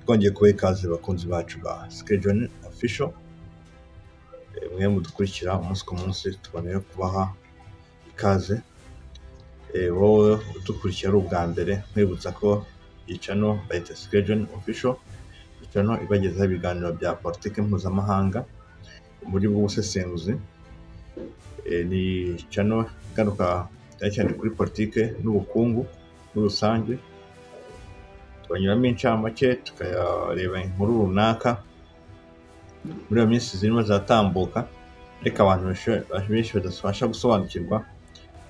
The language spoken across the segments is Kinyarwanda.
Twongeye kubaha ikaze bakunzi bacu ba Skyjohn Official, mwe mudukurikira umunsi ku munsi, tuboneye kubaha ikaze. Wowe udukurikira ari ubwa mbere, nkwibutsa ko iyi channel bayita Skyjohn Official, iyi channel ibagezaho ibiganiro bya politiki mpuzamahanga mu buryo bw'ubusesenguzi. Ni channel igaruka cyane cyane kuri politiki n'ubukungu muri rusange, tubanyuramo incamake tukareba inkuru runaka muri iyo minsi zirimo ziratambuka, ariko abantu benshi badabasha gusobanukirwa.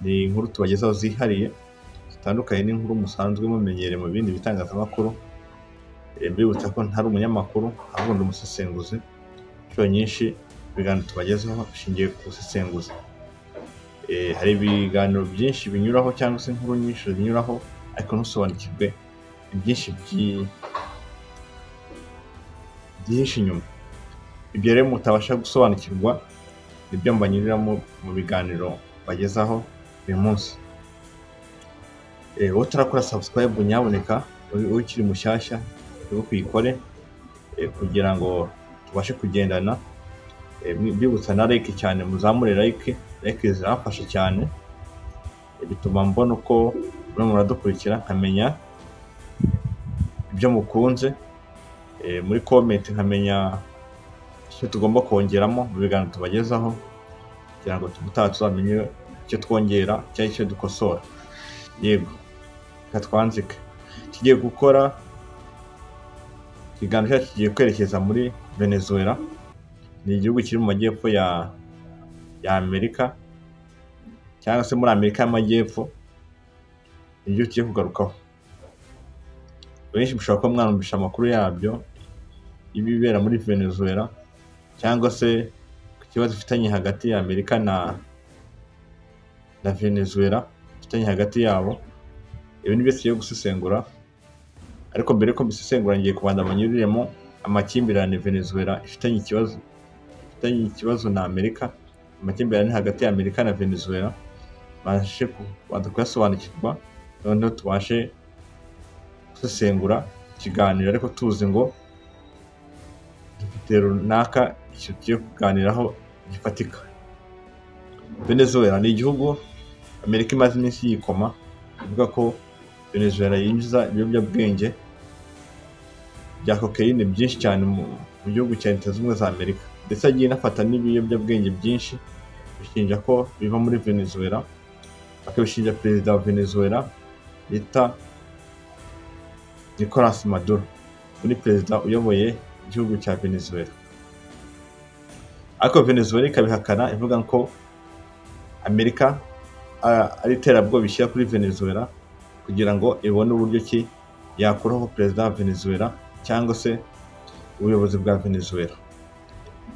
Ni inkuru tubagezaho zihariye zitandukanye n'inkuru musanzwe mumenyereye mu bindi bitangazamakuru. Mbibutsa ko ntari umunyamakuru, ahubwo ndi umusesenguzi. Inshuro nyinshi ibiganiro tubagezaho bishingiye ku busesenguzi. Hari ibiganiro byinshi binyuraho cyangwa se inkuru nyinshi zinyuraho, ariko ntusobanukirwe ibyinshi byihishe inyuma. Ibyo rero mutabasha gusobanukirwa nibyo mbanyuriramo mu biganiro bagezaho uyu munsi. Wowe utarakora subscribe, nyaboneka ukiri mushyashya wibuke uyikore, kugira ngo tubashe kugendana. Mbibutsa na like cyane, muzamure like, like zirafasha cyane, bituma mbona uko murimo muradukurikira, nkamenya ibyo mukunze muri comment, nkamenya icyo tugomba kongeramo mu biganiro tubagezaho, kugira ngo ubutaha tuzamenye icyo twongera cyangwa icyo dukosora. Yego, reka twanzike. Tugiye gukora ikiganiro cyacu, kigiye kwerekeza muri Venezuela. Ni igihugu kiri mu majyepfo ya Amerika cyangwa se muri Amerika y'Amajyepfo. Ni igihugu tugiye kugarukaho. Benshi mushobora kuba mwarumvisha amakuru yabyo, y'ibibera muri Venezuela, cyangwa se ku kibazo ifitanye hagati ya Amerika na Venezuela, ifitanye hagati yabo. Ibi ni byo tugiye gusesengura, ariko mbere yuko mbisesengura ngiye kubanza mbanyuriremo amakimbirane Venezuela ifitanye ikibazo na Amerika, amakimbirane hagati ya Amerika na Venezuela, babashe kubanza kuyasobanukirwa, noneho tubashe gusesengura ikiganiro, ariko tuzi ngo dufite runaka icyo tugiye kuganiraho gifatika. Venezuela ni igihugu Amerika imaze iminsi yikoma, ivuga ko Venezuela yinjiza ibiyobyabwenge bya kokeyine byinshi cyane mu gihugu cya Leta Zunze Ubumwe za Amerika, ndetse agiye inafata n'ibiyobyabwenge byinshi bishinja ko biva muri Venezuela, bakabishinja perezida wa Venezuela bita Nicolas Maduro, uri perezida uyoboye igihugu cya Venezuela. Ariko Venezuela ikabihakana, ivuga ko Amerika ari iterabwoba ishyira kuri Venezuela kugira ngo ibone uburyo ki yakuraho perezida wa Venezuela cyangwa se ubuyobozi bwa Venezuela,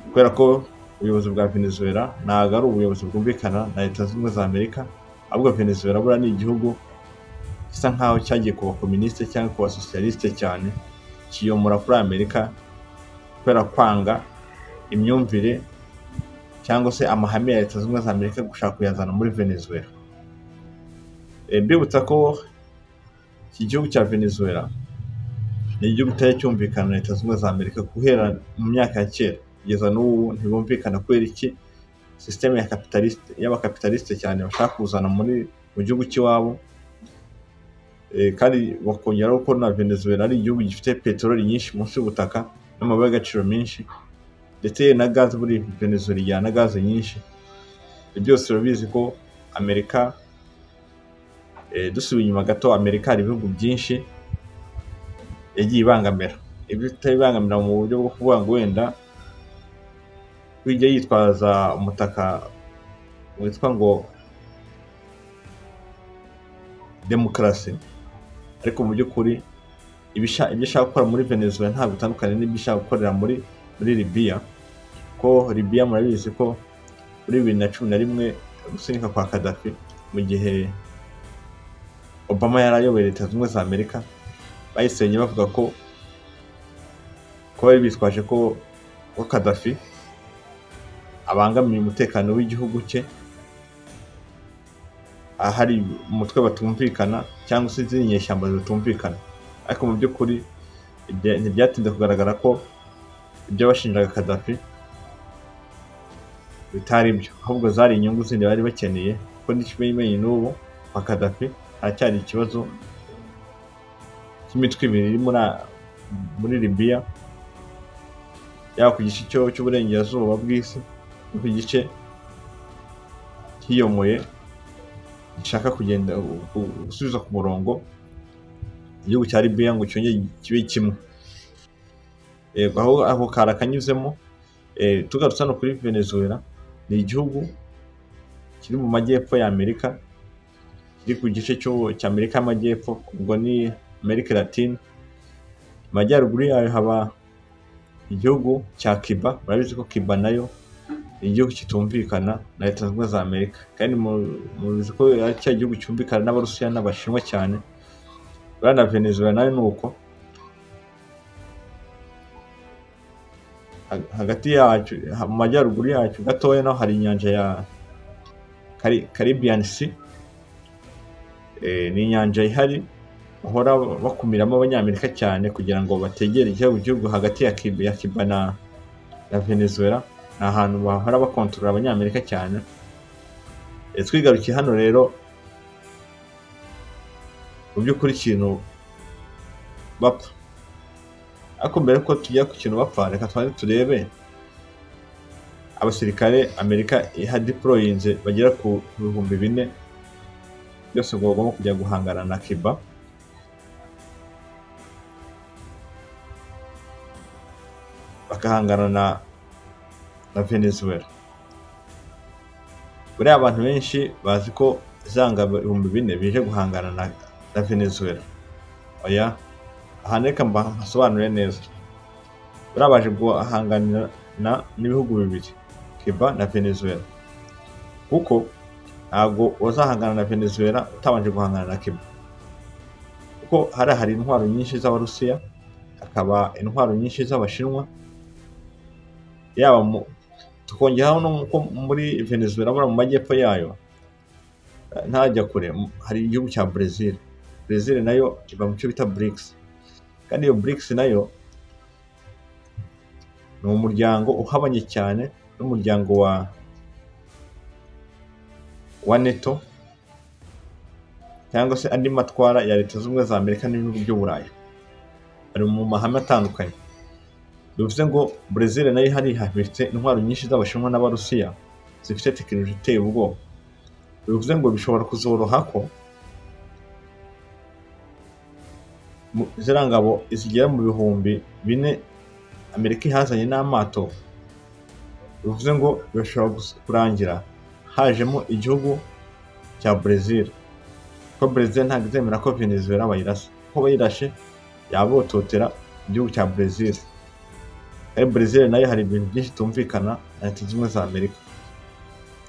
kubera ko ubuyobozi bwa Venezuela ntabwo ari ubuyobozi bwumvikana na Leta Zunze Ubumwe za Amerika, ahubwo Venezuela buriya ni igihugu gisa nkaho cyagiye ku bakominisite cyangwa ku basosiyalisite cyane, kiyomora kuri Amerika kubera kwanga imyumvire cyangwa se amahame ya Leta Zunze Ubumwe za Amerika gushaka kuyazana muri Venezuela. Mbibutsa ko iki gihugu cya Venezuela ni igihugu kitajya cyumvikana na Leta Zunze Ubumwe za Amerika guhera mu myaka ya kera kugeza n'ubu ntibumvikana. Kubera iki? Sisiteme ya capitaliste, y'abakapitalisite cyane, bashaka kuzana mu gihugu cy'iwabo. Kandi bakongeraho ko na Venezuela ari igihugu gifite peteroli nyinshi munsi y'ubutaka n'amabuye y'agaciro menshi, ndetse na gaze. Muri Venezuela igira na gaze nyinshi. Ibyo byose urabizi ko Amerika, dusubiye inyuma gato, Amerika hari ibihugu byinshi yagiye ibangamira, ibyo itabibangamira mu buryo bwo kuvuga ngo wenda bijya yitwaza umutaka witwa ngo demokarasi, ariko mu by'ukuri ibyo ishaka gukora muri Venezuela ntabwo bitandukanye n'ibyo ishaka gukorera muri Libya, ko Libya murabizi ko muri 2011, gusenyuka kwa Gaddafi, mu gihe Obama yari ayoboye Leta Zunze Ubumwe za Amerika, bayisenye bavuga ko bari bitwaje ko Gaddafi abangamiye umutekano w'igihugu cye, hari umutwe batumvikana cyangwa se izindi nyeshyamba zitumvikana. Ariko mu by'ukuri Ntibyatinze kugaragara ko ibyo bashinjaga Gaddafi bitari byo, ahubwo zari inyungu zindi bari bakeneye, kuko n'ikimenyimenyi n'ubu kwa Gaddafi haracyari ikibazo cy'imitwe ibiri iri muri Libya, yaba ku gice cy'uburengerazuba bw'isi no ku gice cyiyomoye gishaka kugenda gusubiza ku murongo igihugu cya Libya ngo cyongere kibe kimwe. Yego, aho ako kara kanyuzemo. Tugarutse hano kuri Venezuela, ni igihugu kiri mu majyepfo ya Amerika, kiri ku gice cya Amerika y'Amajyepfo, ubwo ni Amerika Latine. Amajyaruguru yayo haba igihugu cya Cuba. Murabizi ko Cuba nayo ni igihugu kitumvikana na Leta Zunze Ubumwe za Amerika, kandi muzi ko ari cya gihugu cyumvikana n'Abarusiya n'Abashinwa cyane. Buriya na Venezuela nayo ni uko. Hagati yacyo, mu majyaruguru yacyo gatoya, naho hari inyanja ya Caribbean Sea. Ni inyanja ihari bahora bakumiramo Abanyamerika cyane kugira ngo bategere igihugu hagati ya Cuba na Venezuela. Ni ahantu bahora bakontorora Abanyamerika cyane. Twigarukiye hano rero, mu by'ukuri ikintu bapfa, ariko mbere ko tujya ku kintu bapfa, reka tubanze turebe abasirikare Amerika ihadeployinze bagera ku 4000 byose ngo bagomba kujya guhangana na Cuba. Bakahangana na Venezuela. Buriya abantu benshi bazi ko za ngabo 4000 bije guhangana na Venezuela. Oya, aha reka mbasobanurire neza. Buriya baje guhangana n'ibihugu bibiri, Cuba na Venezuela, kuko ntabwo uzahangana na Venezuela utabanje guhangana na Cuba, kuko hari intwaro nyinshi z'Abarusiya, hakaba intwaro nyinshi z'Abashinwa, yaba tukongeraho no ko muri Venezuela mu majyepfo yayo ntajya kure hari igihugu cya Brazil. Brazil nayo iba mu cyo bita BRICS, kandi iyo BRICS nayo ni umuryango uhabanye cyane n'umuryango wa NATO cyangwa se andi matwara ya Leta Zunze Ubumwe za Amerika n'ibihugu by'Uburayi, bari mu mahame atandukanye. Bivuze ngo Brazil nayo hari hafite intwaro nyinshi z'Abashinwa n'Abarusiya zifite tekinoloji iteye ubwoba. Bivuze ngo bishobora kuzoroha ko ziriya ngabo zigera mu 4000 Amerika ihazanye n'amato. Bivuze ngo bishobora kurangira hajemo igihugu cya Brazil, ko Brazil ntabwo izemera ko Venezuela bayirasa, kuko bayirashe yabototera igihugu cya Brazil. Kandi Brazil nayo hari ibintu byinshi tumvikana na Leta Zunze Ubumwe za Amerika,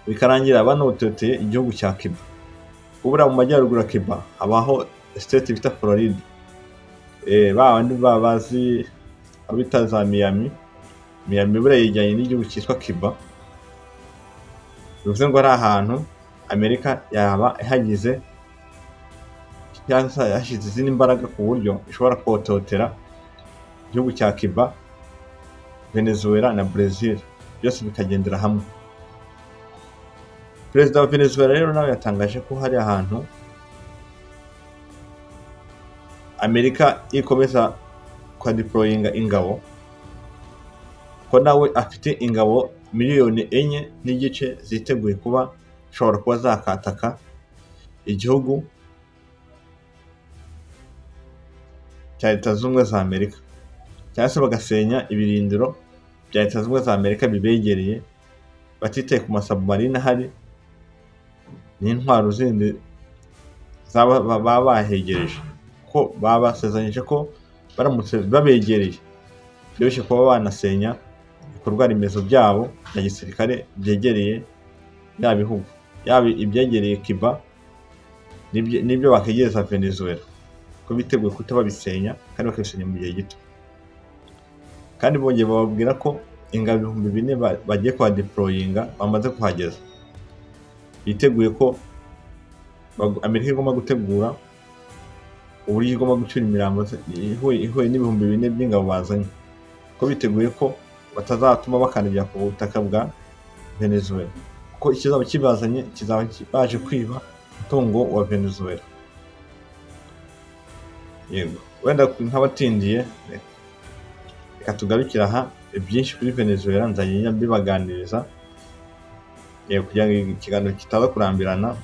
bikarangira banototeye igihugu cya Cuba. Ubura mu majyaruguru ya Cuba habaho state bita Florida, ba bandi bazi abita za Miami. Miami buriya yegeranye n'igihugu cyitwa Cuba. Bivuze ngo ari ahantu Amerika yaba ihagize cyangwa se yashyize izindi mbaraga ku buryo ishobora kototera igihugu cya Cuba, Venezuela na Brazil, byose bikagendera hamwe. Perezida wa Venezuela rero nawe yatangaje ko hari ahantu Amerika ikomeza kwadeployinga ingabo, ko nawe afite ingabo 4.5 miliyoni ziteguye kuba zishobora kuba zakataka igihugu cya Leta Zunze Ubumwe za Amerika, cyangwa se bagasenya ibirindiro bya Leta Zunze Ubumwe za Amerika bibegereye, batitaye ku masubmarine ahari n'intwaro zindi baba bahegereje, ko babasezeranyije ko baramutse babegereye byoroshye kuba banasenya ibikorwa remezo byabo bya gisirikare byegereye bya bihugu, yaba ibyegereye Cuba n'ibyo bakegereza Venezuela, ko biteguye kuta babisenya kandi bakabisenya mu gihe gito. Kandi bongeye bababwira ko ingabo 4000 bagiye kuhadeployinga bamaze kuhageza, biteguye ko Amerika igomba gutegura uburyo igomba gucyura imirambo ihuye n'4,000 by'ingabo bazanye, ko biteguye ko batazatuma bakandagira ku butaka bwa Venezuela, kuko ikizaba kibazanye kizaba baje kwiba umutungo wa Venezuela. Yego, wenda ntabatindiye, reka tugarukire aha. Ibyinshi kuri Venezuela nzajya mbibaganiriza, yego, kugira ngo ikiganiro kitaza kurambirana.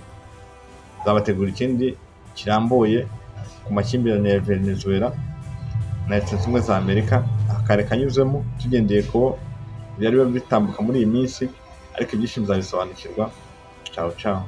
Nzabategura ikindi kirambuye ku makimbirane ya Venezuela na Leta Zunze Ubumwe za Amerika, akare kanyuzemo tugendeye ko byari biba bitambuka muri iyi minsi, ariko ibyinshi muzabisobanukirwa. Ciao ciao.